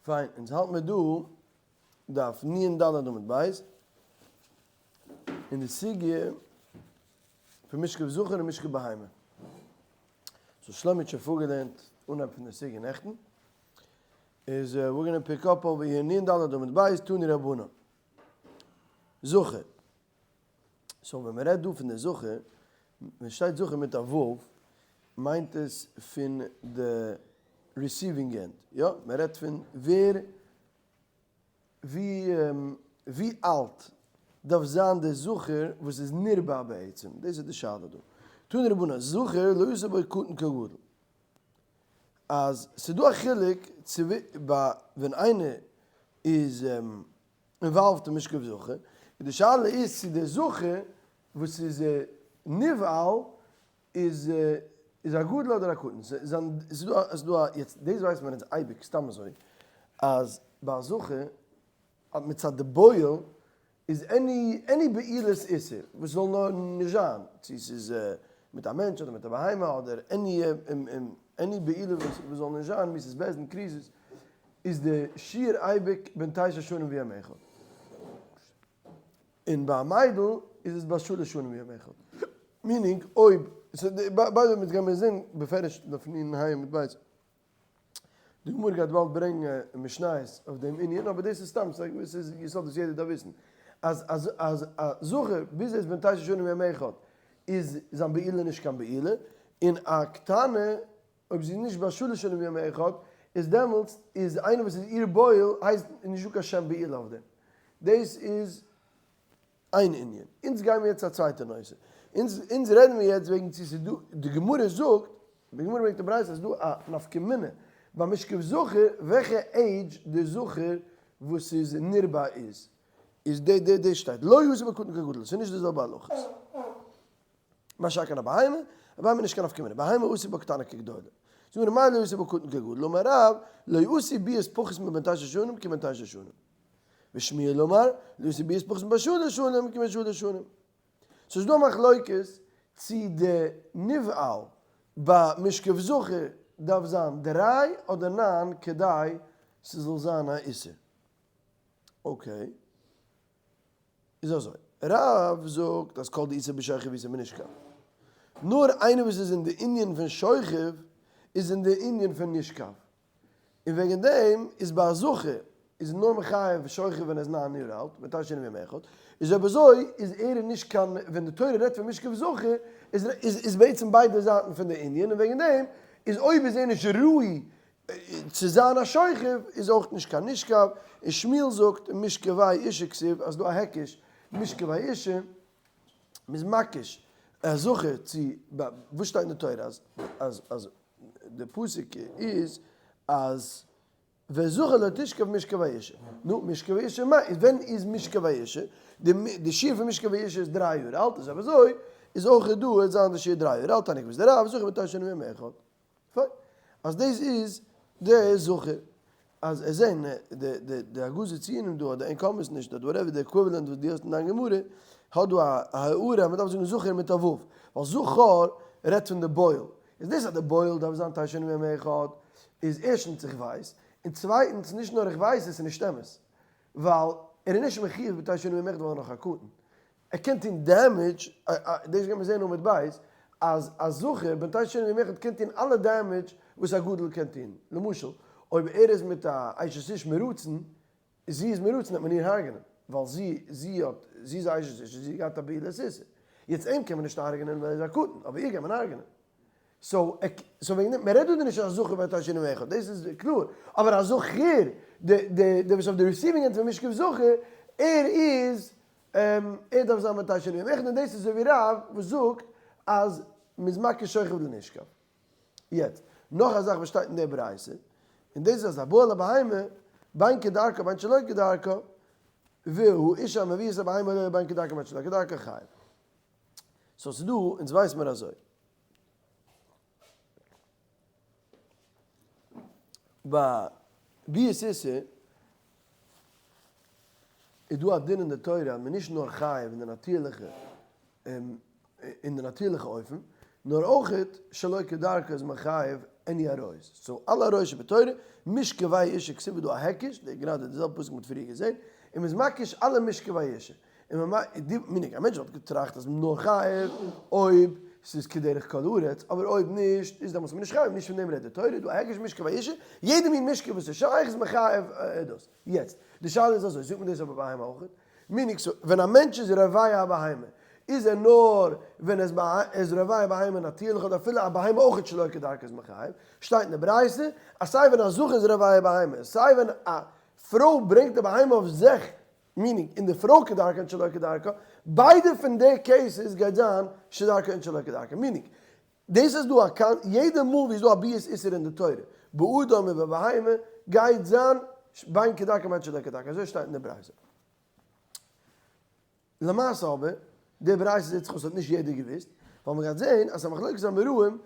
פיין, אונז האלט מיר דא דף נ ד עמוד ב', אין די סוגיא פון משכב זכר און משכב בהמה. so שלומי האט שוין פארגעלערנט אנהייב פון די סוגיא נעכטן, איז we're gonna pick up over here נ ד עמוד ב', תנו רבנן. זכר. so ווען מען רעדט דא פון די זכר, ווען שטייט זכר מיט א ו' מיינט עס פון די receiving end, יא? מען רעדט פון ווער, ווי ווי אלט דארף זיין די זכר וואס איז נרבע בעצם, דאס איז די שאלה דא. תנו רבנן, זכר לא יעשה בו קטן כגדול. אז ס'איז דא א חילוק צו ביי ווען איינער איז involved אין משכב זכר, און די שאלה איז צו די זכר וואס איז נבעל איז איז א גדול אדער א קטן, ס'איז דא ס'איז דא א, יעצט דאס ווייסט מען אונז אייביג סתם אזוי, אז ביי א זכר האט מצד די בועל איז any any בעילת איסור וואס זאל נאר נישט זיין, צו ס'איז מיט א מענטש אדער מיט א בהמה אדער any any בעילה וואס זאל נישט זיין, מיתת בית דין, כריתות, איז די שיעור אייביג בן תשע שנים ויום אחד. און ביי א מיידל איז עס בת שלש שנים ויום אחד. meaning אויב, by the way מיר גיימיר זען בפירוש דף נ ה עמוד ב', די גמרא גייט באלד ברענגען משניות אויף דעם ענין, אבער דאס איז סתם ס'איז יסוד וואס יעדער דארף וויסן, אז אז אז א זכר ביז ער איז בן תשע שנים ויום אחד איז זיין בעילה נישט קיין בעילה, און א קטנה אויב זי איז נישט בת שלש שנים ויום אחד איז דעמאלטס איז איינער וואס איז איר בועל הייסט נישט דא קיין שם בעילה אויף דעם. דאס איז איין ענין. אונז גיימיר יעצט צו א צווייטע נושא. אונז אונז רעדן מיר יעצט וועגן צו ס'איז דא, די גמרא זאגט, די גמרא ברענגט א ברייתא אז ס'איז דא א נפקא מינה ביי משכב זכר וועלכע עידזש די זכר וואס איז נרבע איז. איז די די די שטייט לא יעשה בקטן כגדול, ס'איז נישט די זעלבע הלכות. מה שאין כן א בהמה, א בהמה איז נישט קיין נפקא מינה, בהמה עשו בה קטנה כגדולה. זאגט די גמרא מאי לא עשו בה קטן כגדול, אמר רב, לא עשו ביאת פחות מבן תשע שנים כבן תשע שנים. ושמואל אמר, לא עשו ביאת פחות מבן שלש שנים כבן שלש שנים. ס'איז דא א מחלוקת צי די נבעל ביי משכב זכר דארף זיין דריי אדער ניין כדי ס'זאל זיין א איסור. okay. איז אזוי, רב זאגט אז כל דאיתיה בשוכב איתיה בנשכב. נאר איינער וואס איז אין די ענין פון שוכב איז אין די ענין פון נשכב. און וועגן דעם איז ביי א זכר איז נאר מחייב שוכב ווען ער איז ניין יאר אלט, בן תשע שנים ויום אחד, איז אויב אזוי איז ער נישט קיין, ווען די תורה רעדט פון משכב זכר איז איז בעצם ביידע זייטן פון די ענין, און וועגן דעם איז אויב איז ער נישט ראוי צו זיין א שוכב איז אויך נישט קיין נשכב, און שמואל זאגט משכבי אשה כתיב אז דא א היקש משכבי אשה, מ'איז מקיש א זכר צו וואס שטייט אין די תורה אז אז אז די פסוק איז אז וזכר לא תשכב משכבי אשה, נו משכבי אשה מה איז ווען איז משכבי אשה, די שיעור פון משכבי אשה איז דריי יאר אלט איז אויב אזוי איז אויך דא וועט זיין די שיעור דריי יאר אלט תענוג וואס די רב זכר בן תשע שנים ויום אחד. פיין. אז דאס איז די זכר. אז עס זעהן די די די הגהות ציונים דא אדער אין קאמערס נישט אדער whatever די equivalent וואס דו האסט אין דיין גמרא האט דא א הערה אז מען דארף זאגן זכר מיט א ו' ווייל זכר רעדט פון די בועל. איז דאס אז די בועל דארף זיין תשע שנים ויום אחד איז ערשטנס איך ווייס און צווייטנס נישט נאר איך ווייס עס איז נישט אמת ווייל ער איז נישט מחיוב בתשע שנים ויום אחד ווייל ער איז נאך א קטן. ער קען טון damage, דאס גייט מען זעהן עמוד ב', אז א זכר בן תשע שנים ויום אחד קען טון אלע damage וואס א גדול קען טון, למשל אויב ער איז מיט א אשת איש מרצון, זי איז מרצון וועט מען איר הרג'נען, ווייל זי זי האט זי איז א אשת איש און זי האט געהאט א בעילת איסור, יעצט אים קען מען נישט הרג'נען ווייל ער איז א קטן, אבער איר קען מען הרג'נען. so so וועגן דעם, מען רעדט דא נישט א זכר בן תשע שנים ויום אחד, דאס איז קלאר, אבער א זכר, די די די וואס אויף די receiving end פון משכב זכר, ער איז ער דארף זיין בן תשע שנים ויום אחד, און דאס איז אזוי ווי רב וואס זאגט אז מ'איז מקיש שוכב לנשכב. יעצט, נאך א זאך וואס שטייט אין די ברייתא, און דאס איז אז הבועל הבהמה, בין כדרכה בין שלא כדרכה, והאשה המביאה את הבהמה עליה בין כדרכה בין שלא כדרכה חייב. so ס'איז דא, אונז ווייס מיר אזוי. ביי ביאת איסור איז דא א דין אין די תורה אז מען איז נישט נאר חייב אין די נאטירליכע אין די נאטירליכע אופן, נאר אויכעט שלא כדרכה איז מען חייב. any עריות, so אלע עריות שבתורה, משכבי אשה כתיב איז דא א היקש, די גראדע די זעלבע פסוק מ'האט פריער געזען, און מ'איז מקיש אלע משכבי אשה, און meaning א מענטש וואלט געטראכט אז מ'איז נאר חייב אויב ס'איז כדרך כל הארץ, אבער אויב נישט איז דעמאלטס איז מען נישט חייב, נישט פון דעם רעדט די תורה, דא א היקש משכבי אשה, יעדע מין משכב וואס איז שייך איז מען חייב דאס. יעצט, די שאלה איז אזוי, זאגט מען דאס אויף א בהמה אויך? meaning so ווען א מענטש איז רובע א בהמה, איז ער נאר ווען ער איז רובע א בהמה נאטירליך אדער אפילו א בהמה אויך שלא כדרכה איז מחייב? שטייט אין די ברייתא אז סיי ווען א זכר איז רובע א בהמה, סיי ווען א פרוי ברענגט די בהמה אויף זיך, meaning אין די פרוי כדרכה און שלא כדרכה, ביידע פון די cases גייט זיין שדרכה און שלא כדרכה, meaning דאס איז דא א קאנ יעדע מאל ווי איז דא א ביאת איסור אין די תורה, באדם ובבהמה, גייט זיין בין כדרכה ובין שלא כדרכה, אזוי שטייט אין די ברייתא. למעשה אבער, די ברייתא זעט זיך אויס האט נישט יעדער געוואוסט, ווייל מען גייט זען אז ס'איז א מחלוקת אמוראים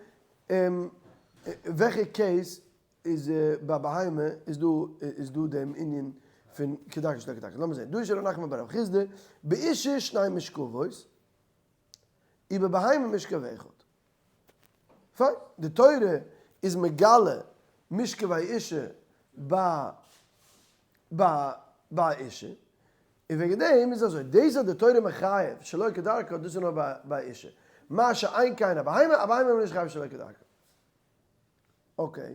וועלכע case איז ביי בהמה איז דא איז דא דעם ענין פון כדרכה שלא כדרכה. לאמיר זען, דרש ר' נחמן בר רב חסדא, באשה שני משכבות, ובבהמה משכב אחד. פיין, די תורה איז מגלה משכבי אשה ביי ביי ביי אשה, און וועגן דעם איז אזוי, דאס אז די תורה מחייב שלא כדרכה דאס איז נאר ביי ביי אשה, מה שאין כן א בהמה, א בהמה איז מען נישט חייב שלא כדרכה. okay.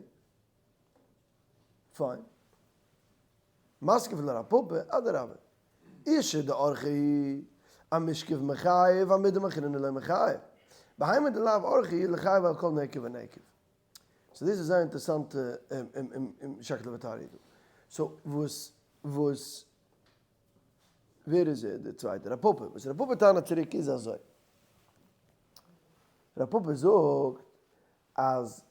פיין. מתקיף לה רב פפא, אדרבה. אשה דאורחא היא, אמשכב מיחייב, אמידמחינן לא מיחייב. בהמה דלאו אורחא היא ליחייב על כל נקב ונקב. so דאס איז זייער אינטערעסאנטע שקלא וטריא דא. so וואס וואס ווער איז ער דער צווייטער? רב פפא. וואס רב פפא טענה'ט צוריק איז אזוי. רב פפא זאגט אז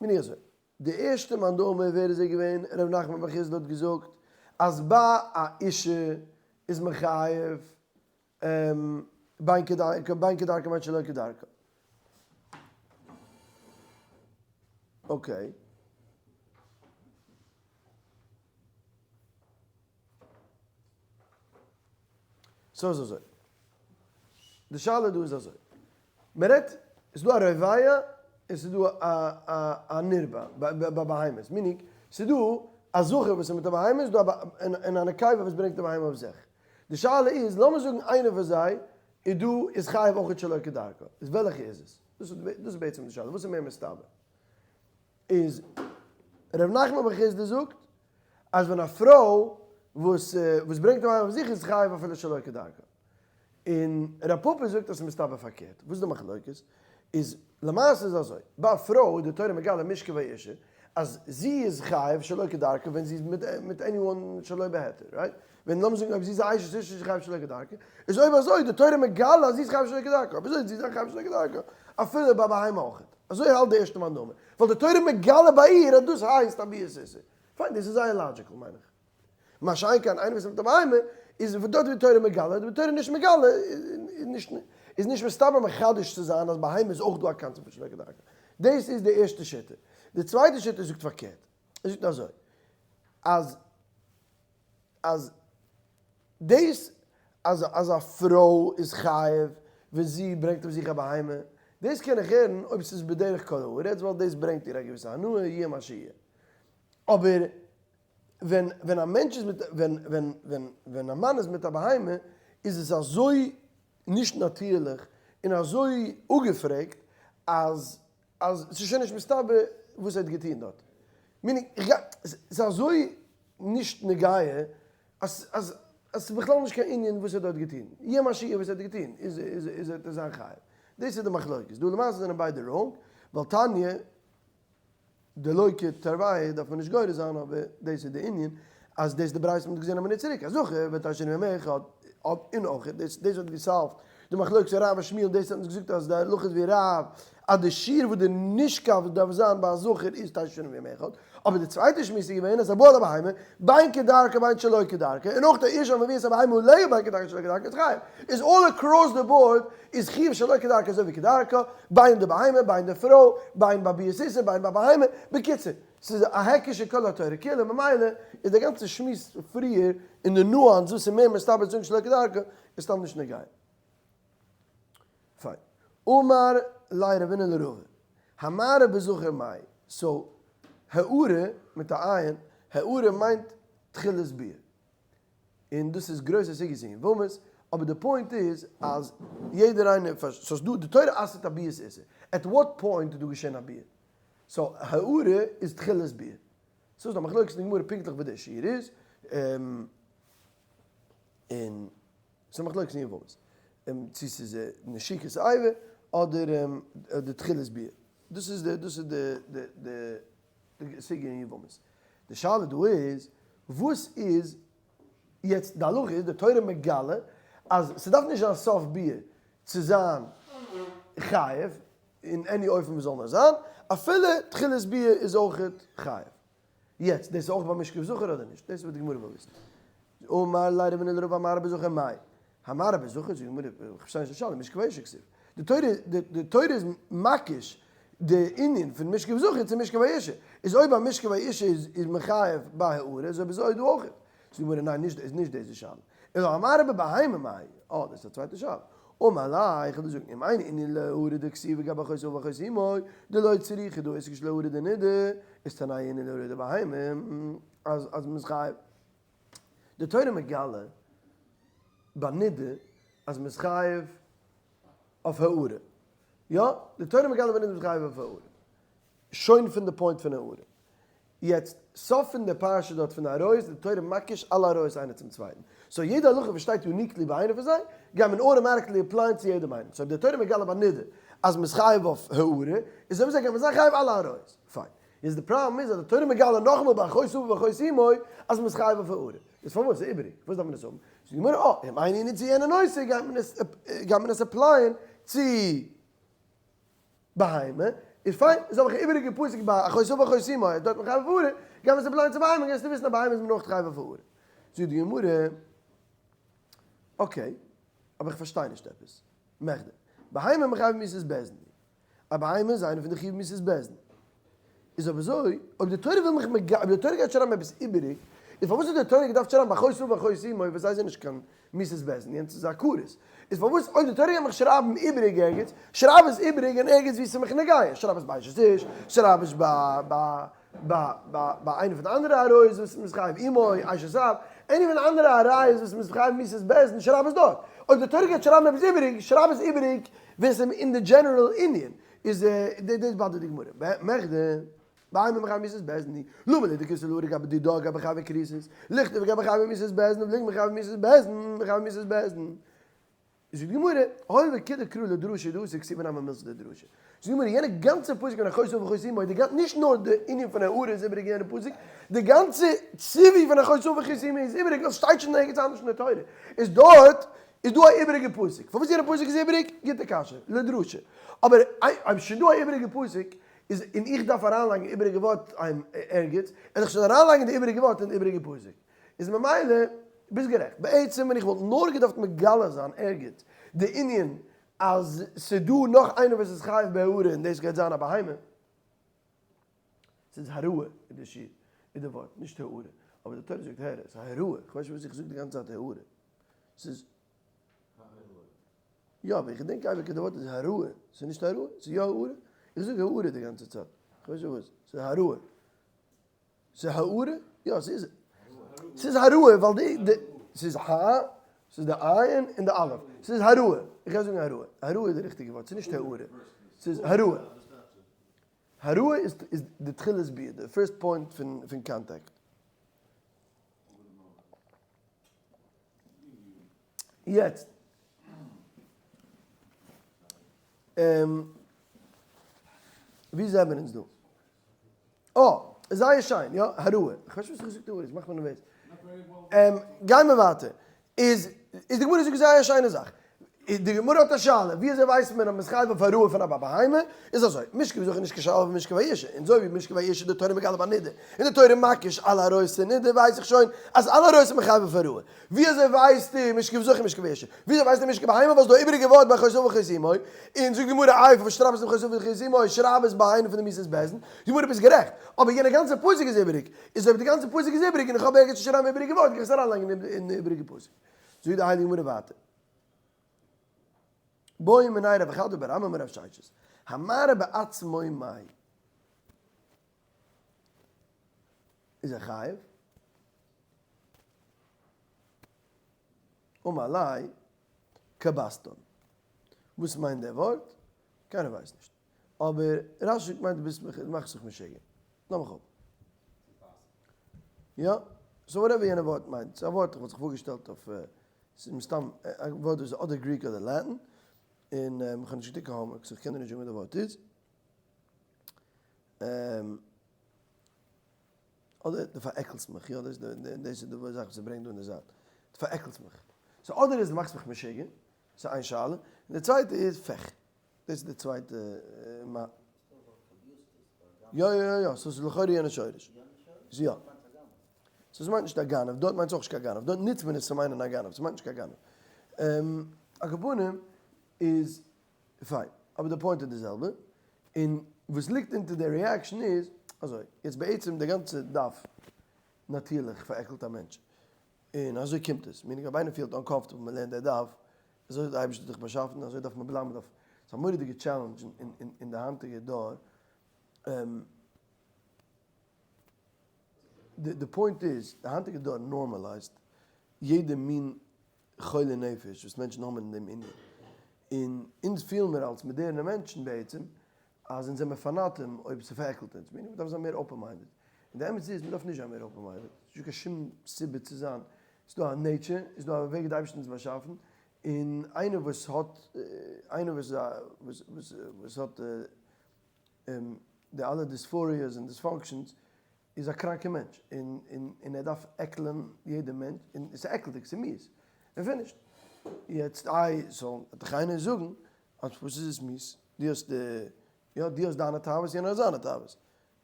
מיין איך אזוי, די ערשטע מאן דאמר ווער איז ער געווען? ר' נחמן בר חסדא האט געזאגט אז ביי א אישה איז מען חייב בין כדרכה בין שלא כדרכה. okay. so איז אזוי. די שאלה דא איז אזוי. מען רעדט, ס'איז דא א רובע און ס'איז דא א נרבע ביי בהמות, meaning ס'איז דא א זכר וואס איז מיט א בהמה און א נקבה וואס ברענגט א בהמה אויף זיך. די שאלה איז, לאמיר זאגן איינער פון זיי איז דא איז חייב אויך שלא כדרכה, איז וועלכע איז עס? דאס איז בעצם די שאלה, וואס איז מער מסתבר? איז ר' נחמן בר חסדא זאגט אז ווען א פרוי וואס ברענגט א בהמה אויף זיך איז חייב אפילו שלא כדרכה. און רב פפא זאגט אז ס'איז מסתבר פארקערט. וואס איז די מחלוקת? איז למעשה איז אזוי, ביי א פרוי איז די תורה מגלה משכבי אשה אז זי איז חייב שלא כדרכה ווען זי איז מיט anyone שלא בהיתר, right? ווען לאמיר זאגן אויב זי איז א אשת איש איז זי חייב שלא כדרכה, איז אויב אזוי איז די תורה מגלה אז זי איז חייב שלא כדרכה, אויב אזוי איז זי זיין חייב שלא כדרכה אפילו ביי בהמה אויכעט. אזוי האלט די ערשטע מאן דאמר, ווייל די תורה מגלה ביי איר אז דאס הייסט א ביאת איסור. פיין, דאס איז זייער logical מיין איך. מה שאין כן איינער וואס נעמט א בהמה, איז דארט ווי תורה מגלה, די תורה נישט מגלה, איז נישט מסתבר מחדש צו זיין אז בהמה איז אויך דא א קאנצעפט פון שלא כדרכה. דאס איז די ערשטע שיטה. די צווייטע שיטה זאגט פארקערט. ער זאגט אזוי, אז אז דאס אז אז א פרוי איז חייב ווען זי ברענגט אויף זיך א בהמה, דאס קען איך הערן אויב ס'איז בדרך כל הארץ, ווייל דאס ברענגט איר א געוויסע הנאה, יהיה מה שיהיה. אבער ווען ווען א מענטש איז מיט ווען ווען ווען ווען א מאן איז מיט א בהמה איז עס אזוי נישט נאטירליך און אזוי אפגעפרעגט אז אז ס'איז שוין נישט מסתבר וואס ער האט געטון דארט. meaning איך גיי ס'איז אזוי נישט נוגע אז אז אז ס'איז בכלל נישט קיין ענין וואס ער האט דארט געטון. יהיה מה שיהיה וואס ער האט געטון איז איז איז ער זיין חייב. דאס איז די מחלוקת. דא למעשה זענען ביידע wrong ווייל תניא דלא כתרווייהו דארף מען נישט גורס זיין אבער דאס איז די ענין אז דאס די ברייתא מ'האט געזען א מינוט צוריק אז זכר ותשע ימי אחד און אויך דאס דאס האט גע solve ט די מחלוקת רב ושמואל דאס האט אונז געזאגט אז די הלכה איז ווי רב אז די שיעור וואס די נשכב דארף זיין ביי א זכר איז תשע ימי אחד אבער די צווייטע שמועס איז געווען אז הבא על הבהמה בין כדרכה בין שלא כדרכה און אויך די אשה המביאה את הבהמה עליה בין כדרכה שלא כדרכה איז חייב איז all across the board איז חיוב שלא כדרכה אזוי ווי כדרכה, בין די בהמה, בין די פרוי, בין ביי ביאת איסור, בין ביי בהמה, בקיצור, ס'איז א היקש אין כל התורה כולה, ממילא איז דער גאנצער שמועס פריער אין די nuance וואס איז מער מסתבר צו זאגן שלא כדרכה איז סתם נישט נוגע. פיין. אמר ליה רבינא לרבא. המערה בזכר מאי, so הערה מיט א עין, הערה מיינט תחילת ביאה. און דאס איז גרויסע סוגיות אין יבמות, אבער די point איז אז יעדער איינער פארשטייט, so ס'דא, די תורה אסר'ט א ביאת איסור, at what point איז דא געשען א ביאה? so העראה איז תחילת ביאה. ס'איז דא מחלוקת אין די גמרא פונקטליך וואס די שיעור איז, און ס'איז מחלוקת אין יבמות, צו ס'איז נשיקת אבר אדער די תחילת ביאה. דאס איז די דאס איז די די סוגיא אין יבמות. די שאלה דא איז, וואס איז יעצט די הלכה איז די תורה מגלה אז ס'דארף נישט זיין סוף ביאה צו זיין חייב אין any אופן וואס זאל נאר זיין, אפילו תחילת ביאה איז אויכעט חייב. יעצט, דאס איז אויך ביי משכב זכר אדער נישט? דאס איז וואס די גמרא וויל וויסן. אמר ליה רבינא לרבא המערה בזכר מאי? המערה בזכר, זאגט די גמרא, איך פארשטיי נישט די שאלה, משכב אשה כתיב. די תורה, די תורה איז מקיש די ענין פון משכב זכר צו משכב אשה. איז אויב ביי משכב אשה איז מחייב ביי העראה, איז אויב אזוי דא אויכעט. זאגט די גמרא, ניין, נישט, איז נישט דאס די שאלה. אלא המערה בבהמה מאי? אה, דאס איז א צווייטע שאלה. אמר ליה, איך וועל דיר זאגן, אם אין ענין להעראה דכתיב גבי אחות אביו ואחות אמו, דלא צריכא דא איתקש להעראה דנידה, איז תנהו ענין להעראה דבהמה, אז אז מ'איז חייב. די תורה מגלה ביי נידה אז מ'איז חייב אויף העראה. יא, די תורה מגלה ביי נידה מ'איז חייב אויף העראה. שוין פון די point פון העראה. יעצט, סוף פון די פרשה דארט פון די עריות איז די תורה מקיש אלע עריות איינער צום צווייטן. so יעדע הלכה וואס שטייט uniquely ביי איינער פון זיי, גייט מען automatically apply ען צו יעדעם איינעם. so אויב די תורה מגלה ביי נידה אז מ'איז חייב אויף העראה, איז אויב אזוי גייט מען זיין חייב אלע עריות. פיין. יעצט די פראבלעם איז אז די תורה מגלה נאכאמאל ביי אחות אביו ואחות אמו אז מ'איז חייב אויף העראה. איז פארוואס? ס'איז איבעריג. פארוואס דארף מען עס האבן? זאגט די גמרא, אה, אם איין ענין צו יענע נושא גייט מען עס גייט מען עס apply ען צו בהמה, איז פיין, איז האב איך א איבעריגע פסוק ביי אחות אביו ואחות אמו, אז דארט איז מען חייב אויף העראה, גייט מען עס apply ען צו בהמה, גייסטו וויסן אז בהמה איז מען אויך חייב אויף העראה. זאגט די גמרא, okay, אבער איך פארשטיי נישט עפעס. מכדי, בהמה מחייב מיתת בית דין. א בהמה איז איינע פון די חיוב מיתות בית דין. איז אויב אזוי, אויב די תורה וויל מיך מג אויב די תורה גייט שרייבן עפעס איבעריג, איז פארוואס האט די תורה געדארפט שרייבן באחות אביו ואחות אמו וואס זיי זענען נישט קיין מיתות בית דין, יענץ איז א כרת. איז פארוואס אויב די תורה גייט מיך שרייבן איבעריג ערגעץ, שרייב עס איבעריג אין ערגעץ וואו ס'איז מיך נוגע, שרייב עס ביי אשת איש, שרייב עס ביי ביי ביי ביי ביי איינע פון די אנדערע עריות וואס מ'איז חייב אמו, אשת אב, any פון די אנדערע עריות וואס מ'איז חייב מיתות בית דין, שרייב עס דארט. אויב די תורה גייט שרייבן עפעס איבעריג, שרייב עס איבעריג ווען ס'איז אין די general ענין. איז די דאס באדערט די גמרא. מכדי, בהמה מחייב מיתת בית דין, למה לי דכתיב להעראה גבי דידה גבי חייבי כריתות, לכתוב גבי חייבי מיתת בית דין וליגמר חייבי מיתת בית דין, מחייבי מיתת בית דין. זאגט די גמרא, הואיל וכוליה קרא לדרשה דאתא כתיבא נמי מילתא לדרשה. זאגט די גמרא, יענע גאנצע פסוק פון אחות אביו ואחות אמו, די גאנצע, נישט נאר די ענין פון העראה איז איבעריג אין יענע פסוק, די גאנצע ציווי פון אחות אביו ואחות אמו איז איבעריג ווייל ס'שטייט שוין ערגעץ אנדערש אין די תורה. איז דארט איז דא א איבעריגע פסוק. פארוואס יענע פסוק איז איבעריג? גוטע קשיא. לדרשה. אבער אויב שוין דא א איבעריגע פסוק, איז און איך דארף אריינלייגן איבעריגע ווארט ערגעץ, וועל איך שוין אריינלייגן די איבעריגע ווארט אין די איבעריגע פסוק. איז ממילא, ביסט גערעכט. בעצם ווען איך וואלט נאר געדארפט מגלה זיין ערגעץ די ענין אז ס'דא נאך איינער וואס איז חייב בהעראה און דאס גייט זיין א בהמה. ס'איז הרעה איז די שיר, איז די ווארט, נישט הערה. אבער די תורה זאגט הערה, ס'איז הרעה. כ'ווייס נישט וואס איך זאג די גאנצע צייט הערה. ס'איז. יא, אבער איך געדענק אייביג אז די ווארט איז הרעה. ס'איז נישט הרעה? ס'איז יא הערה? איך זאג הערה די גאנצע צייט. כ'ווייס נישט וואס. ס'איז הרעה. ס'איז הערה? יא, ס'איז. ס'איז הרעה, ווייל די, די, ס'איז ה, ס'איז די עין און די אלף. ס'איז הרעה. איך גיי זאגן הרעה. הרעה איז די ריכטיגע ווארט. ס'איז נישט הערה. ס'איז הרעה. העראה איז איז די תחילת ביאה, די first point פון פון קאנטעקט. יעצט ווי זעמער אונז דא? אה, זייער שיין, יא, העראה. איך ווייס נישט וואס איך זאג דא, עס מאכט מיר נערוועז. גיימער ווייטער. איז איז די גמרא זאגט זייער א שיינע זאך. די גמרא האט א שאלה, ווי אזוי ווייסט מען אז מ'איז חייב אויף העראה פון א בהמה? איז אזוי, משכב זכר איז נישט קיין שאלה ווי משכב האשה, און אזוי ווי משכב האשה די תורה מגלה ביי נידה, און די תורה מקיש אלע עריות צו נידה, ווייס איך שוין אז אלע עריות איז מען חייב אויף העראה. ווי אזוי ווייסטו משכב זכר משכב האשה? ווי אזוי ווייסטו משכב בהמה ווייל ס'איז דא איבעריגע ווארט ביי אחות אביו ואחות אמו? און זאגט די גמרא איי פארוואס שרייב עס אחות אביו ואחות אמו, שרייב עס ביי איינע פון די מיתות בית דין. די גמרא ביסט גערעכט, אבער יענע גאנצע פסוק איז איבעריג. איז אויב די גאנצע פסוק איז איבעריג און איך האב ערגעץ צו שרייבן איבעריגע ווארט גיי איך עס אריינלייגן אין די איבעריגע פסוק. זאגט די הייליגע גמרא ווייטער. בעו מיניה רב חדא בר אמי מרב ששת. המראה בעצמו מאי. איז ער חייב? אמר ליה כבסתן. וואס מיינט דער ווארט? קיינער ווייסט נישט. אבער רש"י מיינט דו ביסט מיך, דו מאכסט זיך משוגע. לאמיך אפ. יא, so whatever יענע ווארט מיינט. ס'איז א ווארט איך וואלט זיך פארגעשטעלט אויף, ס'איז מסתם א ווארט וואס איז אדער Greek אדער Latin. און איך האב נישט געטון קיין homework so איך קען דיר נישט זאגן וואס די ווארט איז. אדער דו פארעקלסט מיך, יא דאס איז די זאך וואס ער ברענגט דא אין די זייט, דו פארעקלסט מיך. so אדער איז דו מאכסט מיך משוגע, ס'איז איין שאלה, און די צווייטע איז פעך. דאס איז די צווייטע מה. יא יא יא יא, so ס'איז לכאורה יענע שורש. יא. so ס'מיינט נישט א גנב, דארט מיינט עס אויך נישט קיין גנב, דארט נוצט מען עס צו מיינען א גנב, ס'מיינט נישט קיין גנב. על כל פנים איז פיין, אבער די point איז די זעלבע, און וואס ליגט אונטער די reaction איז אזוי, יעצט בעצם די גאנצע דף נאטירליך פארעקלט א מענטש, און אזוי קומט עס, meaning אויב איינער פילט uncomfortable מען לערנט די דף, אזוי האט די אייבערשטער דיך באשאפן, אזוי דארף מען בלייבן, מען דארף, ס'איז א מורא'דיגע challenge אין די היינטיגע דור, די point איז, די היינטיגע דור normalized יעדע מין חולי נפש וואס מענטשן האבן אין דעם ענין, און אונז פילן מיר אלס מאדערנע מענטשן בעצם אז אונז זעמיר פאנאטים אויב ס'פארעקלט אונז, meaning מ'דארף זיין מער open minded, און די אמת איז מ'דארף נישט זיין מער open minded, ס'נישטא קיין שום סיבה צו זיין, ס'איז דא א nature, ס'איז דא א וועג ווי די אייבערשטער האט אונז באשאפן, און איינער וואס האט, איינער וואס איז א, וואס האט די אלע dysphorias און dysfunctions איז א קראנקע מענטש, און ער דארף עקלען יעדע מענטש, און עס איז עקלדיג, ס'איז מיאוס, און finished. יעצט איי זאל דיך איינער זאגן אז וואס איז עס מיאוס, דו האסט די, יא דו האסט דיינע תאוות יענער האט זיינע תאוות,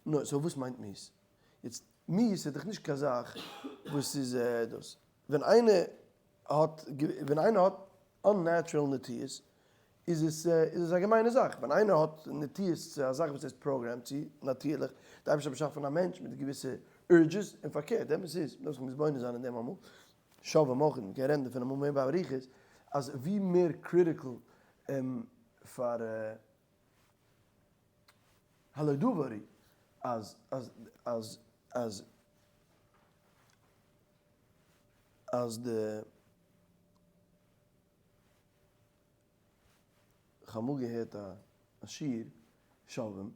נו so וואס מיינט מיאוס? יעצט מיאוס איז דאך נישט קיין זאך וואס איז דאס, ווען איינער האט, ווען איינער האט unnatural נטיות איז עס איז עס א געמיינע זאך ווען איינער האט נטיות צו א זאך וואס ער איז programmed צו, נאטירליך, די אייבערשטער האט באשאפן א מענטש מיט געוויסע urges, און פארקערט, די אמת איז, מ'דארף זיך מתבונן זיין אין דעם אמאל, שווה מוחין, מ'קען רעדן דערפון אמאל מער באריכות, אז ווי מער critical פאר הלא דבר הוא, אז אז אז אז אז די. כ'האב אמאל געהערט א שיעור, שובבים,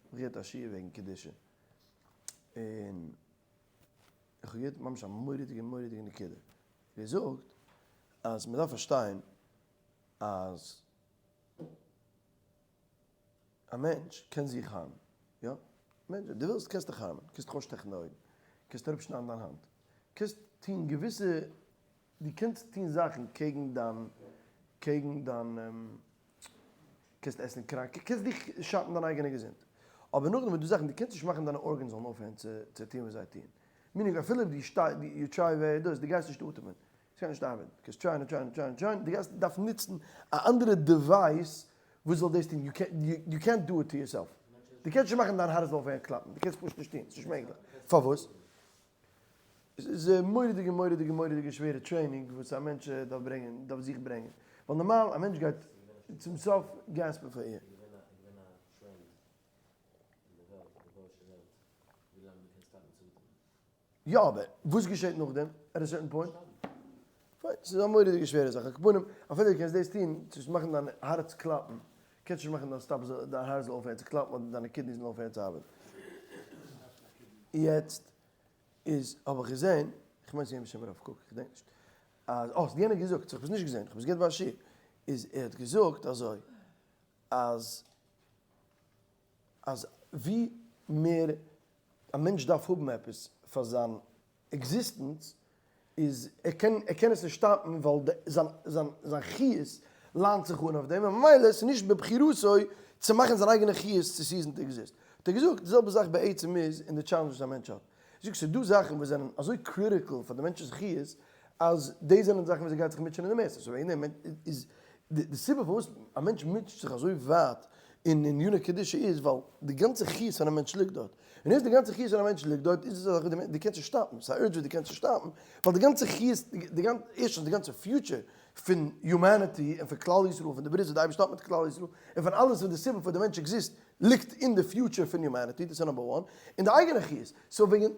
כ'האב געהערט א שיעור וועגן קדושה, און איך האב געהערט ממש א מורא'דיגע מורא'דיגע נקודה, ער זאגט אז מ'דארף פארשטיין אז א מענטש קען זיך harm ען, יא, מענטש, אויב דו ווילסט קענסטו דיך harm ען, קענסט דיך אויסשטעכן די אויגן, קענסט אראפשניידן דיין האנט, קענסט טון געוויסע דו קענסט טון זאכן קעגן דיין, קעגן דיין, קענסט עסן קראנק, קענסט דיך שאטן דיין אייגענע געזונט. אבער נאכדעם איז דא זאכן דו קענסט נישט מאכן דיינע organs זאלן אויפהערן צו צו טון וואס זיי טוען. meaning אפילו אויב דו שטיי, you try ווער דאס, דו גייסט נישט אטעמען. ס'גייט נישט ארבעטן. קענסט try ען און try ען און try ען און try ען, דו גייסט דארפן נוצן א אנדערע device וואס זאל דאס טון. יו קענט דו איט טו יורסעלף. דו קענסט נישט מאכן דיין הארץ זאל אויפהערן קלאפן. דו קענסט פשוט נישט טון. ס'נישט מעגליך. פארוואס? עס איז מורא'דיגע מורא'דיגע מורא'דיגע שווערע training וואס א מענטש דארף ברענגען, דארף זיך ברענגען, ווייל נארמאל א מענטש גייט צום סוף gasp ען פאר איר. יא אבער וואס געשעט נאכדעם at a certain point? פיין, ס'איז א מורא'דיגע שווערע זאך, על כל פנים אפילו דו קענסט דאס טון, צו מאכן דיין הארץ קלאפן, קענסט נישט מאכן דיין stop דיין הארץ זאל אויפהערן צו קלאפן אדער דיינע kidneys זאלן אויפהערן צו ארבעטן. יעצט איז האב איך געזען, איך מיין ס'איז געווען בשם הרב קוק, איך געדענק נישט, אז אה ס'האט יענער געזאגט, איך האב עס נישט געזען, איך האב עס געהערט ביי א שיעור, איז ער האט געזאגט אזוי, אז אז ווי מער א מענטש דארף האבן עפעס פאר זיין עקזיסטענץ, איז ער קען ער קען עס נישט stop ן ווייל די זיין זיין זיין חיות ליינט זיך אן אויף דעם און ממילא עס איז נישט בבחירתו צו מאכן זיין אייגענע חיות צו cease ן to exist. האט ער געזאגט די זעלבע זאך בעצם איז אין די challenge וואס א מענטש האט. ער זאגט ס'איז דא זאכן וואס זענען אזוי critical פאר די מענטש'ס חיות אז דאס זענען די זאכן וואס ער גייט זיך מוטשענען די מערסטע. so וועגן דעם איז די סיבה פארוואס א מענטש מוטשט זיך אזוי ווייט. אין עניני קדושה איז ווייל די גאנצע חיות פון א מענטש ליגט דארט, און היות די גאנצע חיות פון א מענטש ליגט דארט איז עס א זאך וואס דו קענסט נישט stop ן, ס'איז א urge וואס דו קענסט נישט stop ן, ווייל די גאנצע חיות, די גאנצע, ערשטנס די גאנצע future פון humanity און פון כלל ישראל, פון די ברית וואס די אייבערשטער האט מיט כלל ישראל, און פון אלעס וואס די סיבה פאר די מענטש exist ליגט אין די future פון humanity, דאס איז number one, און די אייגענע חיות, so וועגן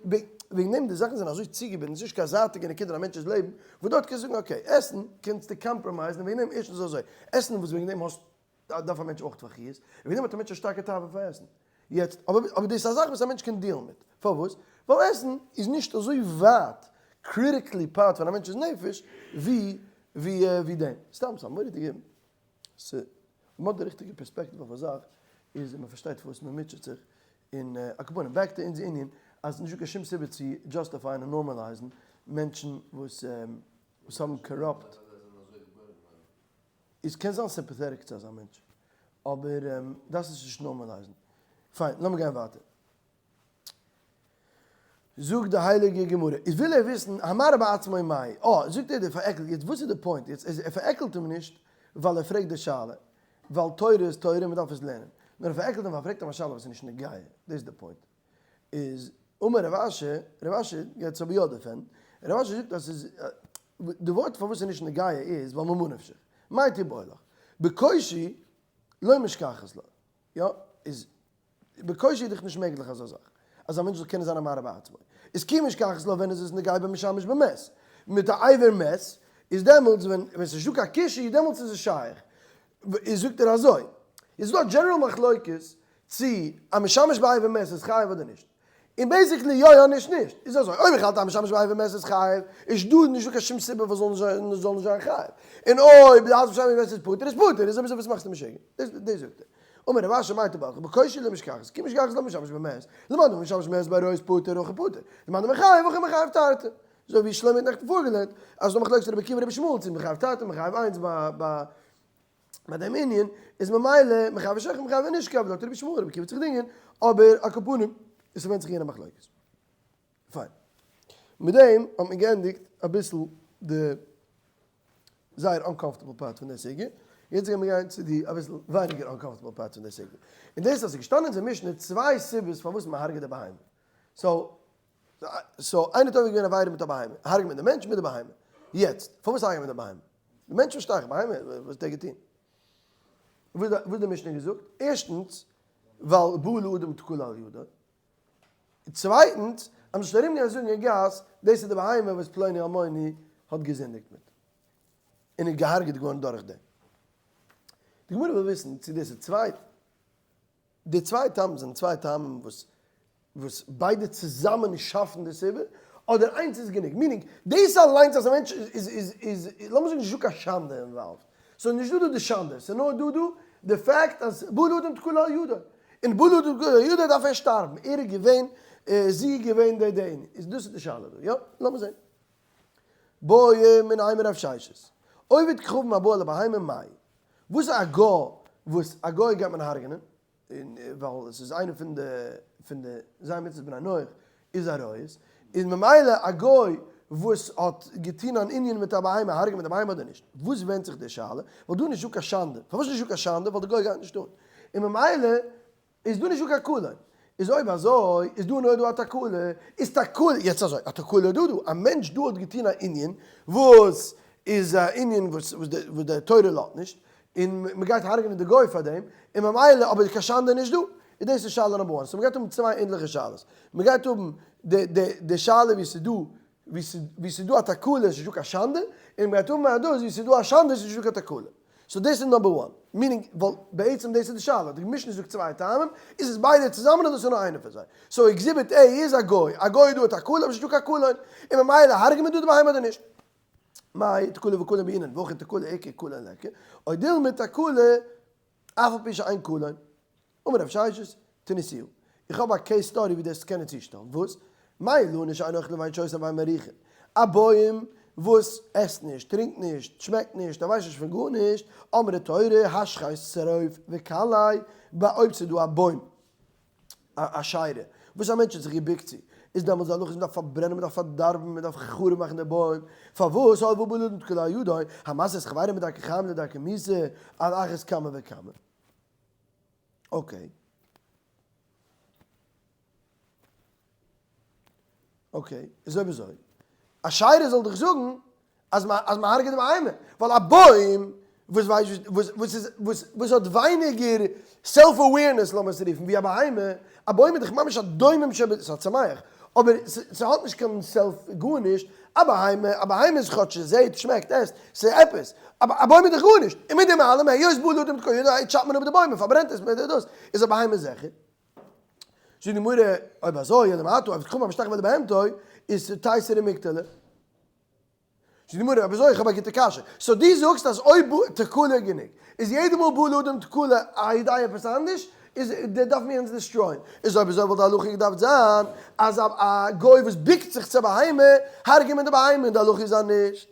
וועגן דעם די זאכן זענען אזוי צוגעבינדן, ס'איז נישט קיין זייטיגע נקודה אין א מענטש'ס לעבן, וואס דארט קענסטו זאגן okay, עסן קענסטו compromise ן, וועגן דעם ערשטנס אזוי, עסן וואס וועגן דעם האסט דארף א מענטש אויך פאר חיות, וועגן דעם האט א מענטש א שטארקע תאווה פאר עסן. יעצט, אבער אבער דאס איז א זאך וואס א מענטש קען deal ן מיט. פארוואס? ווייל עסן איז נישט אזוי ווייט critically part פון א מענטש'ס נפש ווי ווי ווי דעם. סתם ס'איז א מורא'דיגע ס ווען מ'האט די ריכטיגע פערספעקטיוו אויף א זאך איז מ'פארשטייט פארוואס מ'מוטשעט זיך. און על כל פנים, back to אונזער ענין, אז נישטא קיין שום סיבה צו justify ען און normalize ן מענטשן וואס וואס האבן corrupt. איז קען זיין sympathetic צו אזא מענטש, אבער דארפסט עס נישט normalize ן. פיין, לאמיר גיין ווייטער. זאגט די הייליגע גמרא, איז וויל ער וויסן, המראה בעצמו מאי? אה, זאגט ער דער פארעקלט, יעצט וואס איז די point? יעצט ער פארעקלט אים נישט ווייל ער פרעגט די שאלה, ווייל תורה איז תורה און מען דארף עס לערנען, נאר ער פארעקלט אים ווייל ער פרעגט אים א שאלה וואס איז נישט נוגע, דאס איז די point. איז אמר רב אשי, רב אשי גייט עס אבער יא defend ן, רב אשי זאגט אז ס'איז, די ווארט פארוואס ס'איז נישט נוגע איז ווייל ממה נפשך, מאי תיבעי לך, בקושי לא משכחת לה, יא, איז בקושי איז דאך נישט מעגליך אזא זאך, אז א מענטש זאל קענען זיין א מראה בעצמו, איז כי משכחת לה ווען איז עס נוגע במשמש במת, מיט א אבר מת, איז דעמאלטס ווען ווען ס'איז נישטא קיין קישוי דעמאלטס איז עס שייך, איז זאגט ער אזוי, איז דא א general מחלוקת צי א משמש באבר מת איז חייב אדער נישט. און basically יא יא נישט נישט. איז אזוי, אויב איך האלט א משמש באבר מת איז חייב, איז דא נישטא קיין שום סיבה וואס זאל זאל נישט זיין חייב. און אויב די האלטסט משמש במת איז פטור איז פטור, איז אויב אזוי וואס מאכסטו משוגע? דאס דאס זאגט ער. אמר רב אשי מאי תיבעי לך בקושי לא משכחת, כי משכחת לה משמש במת, למאן דאמר משמש במת בעריות פטור הכא פטור, למאן דאמר חייב הכא מחייב תרתי. אזוי ווי שלמה האט נעכטן פארגעלערנט אז ס'דא מחלוקת רבי עקיבא רבי ישמעאל צו מחייב תרתי מחייב איינס ביי ביי ביי דעם ענין איז ממילא מחייב שכב מחייב נשכב, זאגט רבי ישמעאל רבי עקיבא האט זיך געדינגען, אבער על כל פנים עס ווענדט זיך אין יענע מחלוקת. פיין. מיט דעם האט מען געענדיגט אביסל די זייער uncomfortable part פון די סוגיא, יעצט גיימיר גיין צו די אביסל ווייניגער uncomfortable part פון די סוגיא. און דאס אז ס'איז געשטאנען אין אונזער משנה צוויי סיבות פארוואס מען הרג'עט די בהמה. so so איינער האט עובר געווען עבירה מיט א בהמה, הרג'ט מען די מענטש מיט די בהמה. יעצט, פארוואס הרג'ט מען די בהמה? די מענטש פארשטיי איך, בהמה, וואס האט ער געטון? וואס האט די משנה געזאגט? ערשטנס, ווייל בא לאדם תקלה על ידו. צווייטנס, אז מ'זאל נישט ארומגיין זאגן אין גאס, דאס איז די בהמה וואס פלוני אלמוני האט געזינדיגט מיט, און איז געהארגעט געווארן דורך דעם. די גמרא וויל וויסן צו דאס איז צוויי. די צוויי טעמים זענען צוויי טעמים וואס וואס ביידע צוזאמען שאפן די סיבה, אדער איינס איז גענוג? meaning, דאס אליינס אז א מענטש איז איז איז לאמיר זאגן נישטא קיין שאנדע involved, ס'איז נישטא דא די שאנדע, ס'איז נאר דא דא די fact אז בא לאדם תקלה על ידו, און בא לאדם תקלה על ידו דארף ער שטארבן, ער איז געווען, זי איז געווען די די, איז דאס איז די שאלה דא, יא? לאמיר זען. בעא מיניה מרב ששת, עובד כוכבים הבא על הבהמה מאי? וואס איז א גוי וואס א גוי גייט מען הרג'נען ווייל עס איז איינע פון די פון די ז' מצוות בני נח איז עריות, איז ממילא א גוי וואס האט געטון אן ענין מיט א בהמה הרג'ט מען די בהמה אדער נישט? וואס ווענדט זיך די שאלה? ווייל דא איז נישטא קיין שאנדע, פארוואס איז נישטא קיין שאנדע? ווייל די גוי גייט נישט אן, און ממילא איז דא נישטא קיין קלון, איז אויב אזוי איז דא נאר דא א תקלה, איז תקלה, יעצט אזוי, א תקלה איז דא דא, א מענטש דא האט געטון א ענין וואס איז א ענין וואס וואס די תורה לאזט נישט, און מען גייט הרג'נען די גוי פאר דעם, און ממילא אבער קיין שאנדע איז נישט דא, איז דאס איז שאלה number one, so מען גייט האבן צוויי ענדליכע שאלות, מען גייט האבן די די די שאלה ווי ס'איז דא ווי ס'איז ווי ס'איז דא א תקלה איז נישטא קיין שאנדע, און מ'גייט האבן א דאס ווי ס'איז דא א שאנדע איז נישטא קיין תקלה. so דאס איז number one. meaning, ווייל בעצם דאס איז די שאלה, די משנה זאגט צוויי טעמים, איז עס ביידע צוזאמען אדער ס'איז נאר איינע פון זיי? so exhibit A איז א גוי, א גוי איז דא א תקלה אבער ס'נישטא קיין קלון, און ממילא הרג'ן מיר דא די בהמה אדער נישט? מאי תקלה וקלון בעינן, והכא תקלה איכא קלון ליכא, או דילמא תקלה אף על פי שאין קלון. אמר רב ששת, תניתוה. איך האב א case study ווי דאס קענען צושטעלן. וואס? מה אילנא שאין אוכלין ואין שותין ואין מריחין. א בוים וואס עסט נישט, טרינקט נישט, שמעקט נישט, ער ווייסט נישט פון גארנישט, אמרה תורה, השחת שרוף וקלעי, ביי אויב ס'איז דא א בוים, אשרה, וואס א מענטש האט זיך געבוקט צו, איז דעמאלטס די הלכה איז מ'דארף פארברענען, מ'דארף פארדארבן, מ'דארף חרוב מאכן די בוים, פארוואס? הואיל ובא לאדם תקלה על ידו, המסית חברו מדרכי חיים לדרכי מיתה, על אחת כמה וכמה. Okay. Okay, איז אויב אזוי, אשירה זאל דיך זאגן אז מען אז מען הרג'עט די בהמה, ווייל א בוים וואס ווייסט וואס וואס איז וואס וואס האט ווייניגער self awareness לאמיר עס רופן ווי א בהמה, א בוים איז דאך ממש א דומם שב ס'איז א צומח, אבער ס'האט נישט קיין self גארנישט, א בהמה א בהמה איז כאטש זעהט שמעקט עסט, ס'איז עפעס, א בוים איז דאך גארנישט, און מיט דעם אלעם היות בא לאדם תקלה טשאפט מען אפ די בוים מען פארברענט עס מען דאס, איז א בהמה זיכער. זאגט די גמרא, אויב אזוי, אלא מעתה, עבד חכם המשתחווה לבהמתו, איז תיתרא ומיקטלא. זאגט די גמרא, אויב אזוי, איך האב א גוטע קשיא. So דו זאגסט אז אויב תקלה איז גענוג, איז יעדע מאל בא לאדם תקלה על ידי עפעס אנדערש, איז דער דארף מיר אונז destroy ען. איז אויב אזוי וואלט די הלכה געדארפט זיין, אז א גוי וואס בוקט זיך צו א בהמה, הרג'עט מען די בהמה, און די הלכה איז אז נישט.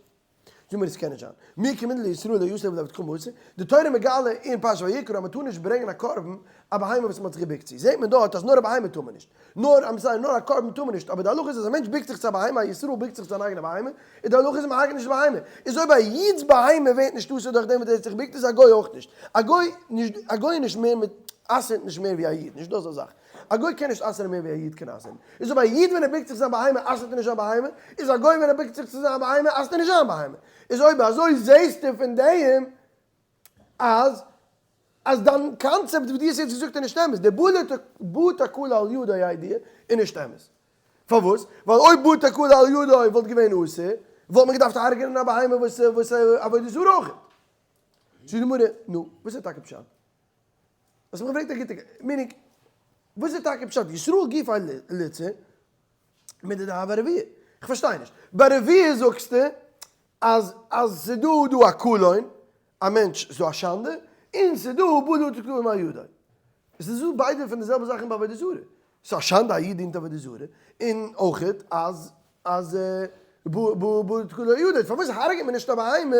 זאג מיר עס קען נישט זיין. מי כמיד לישראל לא יסב לעבד כמות, די תורה מגלה אין פרשת ויקרא אז מען טאר נישט ברענגען א קרבן א בהמה וואס מען האט זיך געבוקט צו, זעט מען דארט אז נאר א בהמה טאר מען נישט, נאר I'm sorry נאר א קרבן טאר מען נישט, אבער די הלכה איז אז א מענטש בוקט זיך צו א בהמה, א ישראל בוקט זיך צו זיין אייגענע בהמה, איז די הלכה איז מען הרג'ט נישט די בהמה, איז אויב א איד'ס בהמה ווערט נישט אסור דורך דעם וואס ער האט זיך געבוקט איז א גוי אויך נישט, א גוי נישט א גוי איז נישט מער מיט אסר'ט נישט מער ווי א איד, נישט דא אזא זאך. א גוי קען נישט אסר'ן מער ווי א איד קען אסר'ן. איז אויב א איד ווען ער בוקט זיך זיין בהמה אסר'ט ער נישט זיין בהמה, איז א גוי ווען ער בוקט זיך צו זיין בהמה אסר'ט ער נישט זיין בהמה. איז אויב אזוי זעהסטו פון דעם אז אז דיין קאנצעפט וואס דו האסט יעצט געזאגט איז נישט אמת. די בא תקלה על ידו idea איז נישט אמת. פארוואס? ווייל אויב בא תקלה על ידו וואלט געווען אסור, וואלט מען געדארפט הרג'נען א בהמה וואס וואס עבודה זרה אויכעט. זאגט די גמרא, נו, וואס איז טאקע פשט? האסט מיך געפרעגט א גוטע meaning, וואס איז טאקע פשט ישראל גופיה ליתסר מידי דהוה ארביע? איך פארשטיי נישט. ביי רביע זאגסטו אז אז ס'איז דא דא א קלון, א מענטש ס'איז דא א שאנדע, און ס'איז דא בא לאדם תקלה על ידו. עס איז דא ביידע פון די זעלבע זאכן ביי עבודה זרה. ס'איז א שאנדע א איד דינט עבודה זרה, און אויכעט אז אז בא תקלה על ידו. פארוואס הרג'ט מען נישט א בהמה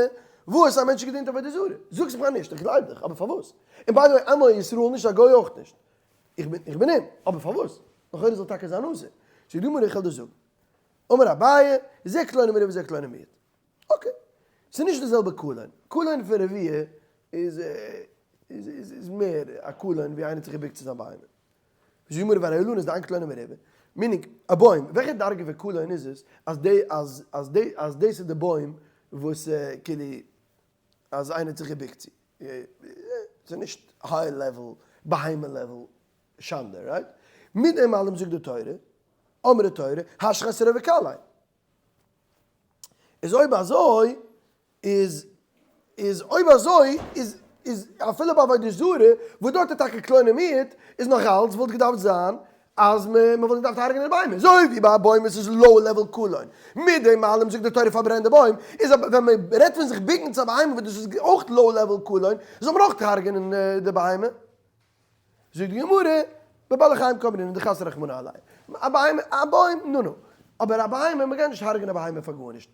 וואס א מענטש האט געדינט עבודה זרה? זאגסט מיך נישט, איך גלייב דיך, אבער פארוואס? און by the way, איינמאל א ישראל נישט א גוי אויך נישט. איך בין איך בין אים, אבער פארוואס? לכאורה זאל טאקע זיין אסור. זאגט די גמרא איך וועל דיר זאגן. אמר אביי, זה קלונו מרובה וזה קלונו מועט. Okay. ס'איז נישט די זעלבע קלון. קלון פון רביע איז איז איז מער א קלון ווי איינער האט זיך געבוקט צו זיין בהמה. זאגט די גמרא והרי אילנות דאין קלונו מרובה. Meaning, א בוים, וועלכע דרגה פון קלון איז עס אז די אז אז די אז דאס איז די בוים וואס כאילו אז איינער האט זיך געבוקט צו. ס'איז נישט high level, בהמה level שאנדע, right? מיט דעם אלעם זאגט די תורה, אמרה תורה, השחת רוב וקלעי. איז אויב אזוי איז איז אויב אזוי איז איז אפילו ביי עבודה זרה וואס דארט איז טאקע קלונו מועט איז נאך אלץ וואלט געדארפט זיין אז מען וואלט געדארפט הרג'נען די ביימער אזוי ווי ביי א בוים וואס איז low level קלון מיט דעם אלעם זאגט די תורה פארברען די בוים איז אבער ווען מען רעדט פון זיך בוקן צו א בהמה וואס דאס איז אויך low level קלון זאל מען אויך הרג'נען די בהמה. זאגט די גמרא, בבעלי חיים קאמרינן דחס רחמנא עלייהו, א בהמה, א בוים, נו נו, אבער א בהמה, מען גייט נישט הרג'ענען א בהמה פאר גארנישט,